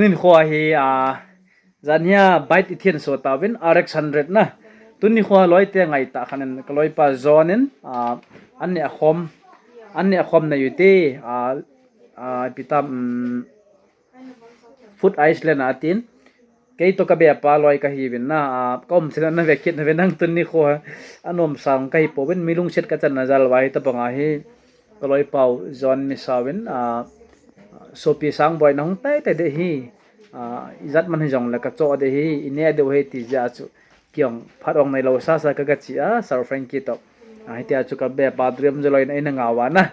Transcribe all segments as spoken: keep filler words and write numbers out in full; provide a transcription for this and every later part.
Tuni nikho hi, ah, jan hia bike i thien so tauvin R X hundred na. Tuni nikho loi te ngai ta khan in ka loipa John in, ah, an ne a khom, an ne a khom na yu te, ah, ah, ipi tam, um, Food Island a tin. Kei to ka be pa loi ka hi vin na, ah, ka um chen na ve kit na ve nang tuni nikho. Anom sang ka hi po vin mi lungset ka chan na jal vai ta bang a hi. Ka loipa u John Misao in, ah, sopi Sangboi na hung tai tai de hi, ah, ijat man hi jong le ka cho de hi, i ne de hi ti ja chu kiong phat ong nei lo sa sa ka ga chi a, Sir Frankie to. Ah, hitia chu ka be pa dream jo loi na ina ngau a na.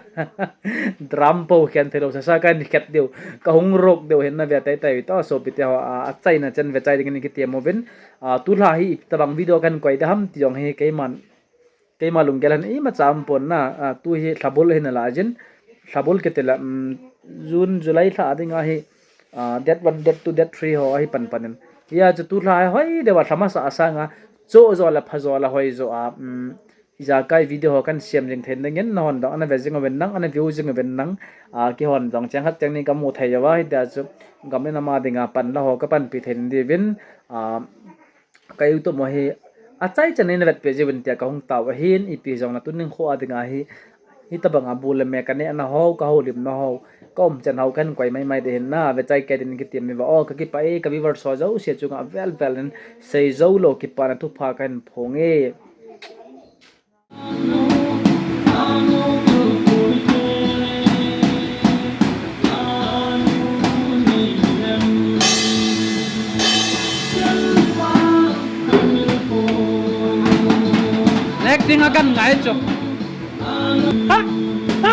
Drum po khen thei lo sa sa ka ni khet deu, ka hung rok deu hin na ve tai tai to, sopi te ho, ah, a chai na chen ve chai ding ni ki ti mo vin. Ah, tu lha hi ta bang video kan koi de ham ti jong hi keiman Keima lunggel han ima cham pon na, ah, tu hi lhabul hin ala jin, lhabul kiti la, um, June, July lha ding a hi, ah, date one, date two, date three ho ahi pan pan in. Hia chu tu lha hi hoi deu a lha masa a sang a, cho jo la pha jo la hoi jo a, um, ijakai video ho kan siam jing thei ding in na hon dong, ana ve jing uvin nang, ana view jing uvin nang, ah, ki hon dong chang khat chang ni ka mu thei jo a, hitia chu gam le nam a ding a pan la ho ka pan pi thei ding uvin, ah, Ka YouTube mo hi a chai chan in vetpi jing uvin tia ka hung tao ahin, ipi jong na tuni nikho a ding a hi, hi ta bang a bu le me ka ne na ho, ka ho lim na ho, ka um chan ho kan koi mai mai de hin na, ve chai ke din ki ti mi va o, ka kipa e, ka viewers ho jouse chunga vel vel in sei jo lo kipa na thupha kan phong e. Acting a kan ngai chu. Ha! Ha! Ha!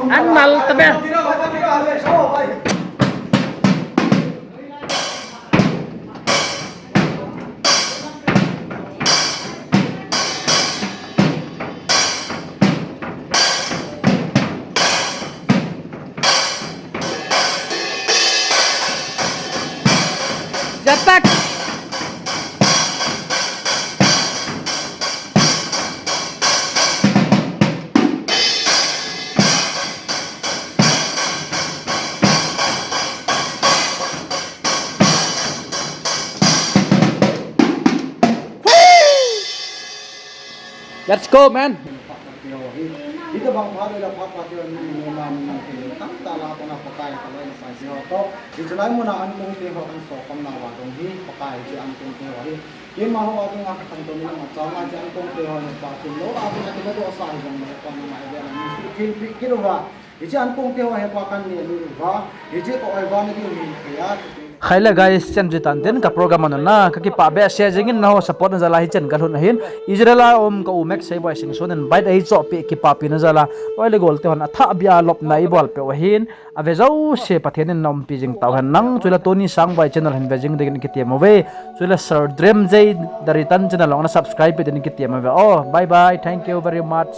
An mal ta be. Jatak. Let's go, man. Hita bang pha le la pha pha te ni ni na ni na te tam ta la ko na Pakai ka lo na sai se ho to. Hi chulai muna an kong te ho an so kom na wa dong hi Pakai chi an kong te ho hi. Keima ho a dinga ka khantou ni lama chama chi an kong te ho ni pa kin lo a dinga ti ka doh sa hi jong le pa ni ma hi ve la ni su thil pi kit uva. Hiche an kong te ho hi pa kan ni ni uva. Hiche ka oi va na ding hi kaya. Khai le guys, chan chu tan ten ka program a na ka kipah behseh jing in na ho support na jal a hi chan ka lhun ahin. Israel a um ka u Max Seiboi Singson in bike a hi choh pi kipah pi na jal a. Oi le gol te hon a thah bia lop na i bol pe u ahin. A ve jouse Pathen in na umpi jing tau hen lang, chule Tony Sangboi channel hin ve jing dingin kiti mo ve, chule Sir Dream J Daritan channel long na subscribe pe dingin kiti mo ve. Oh, bye bye, thank you very much.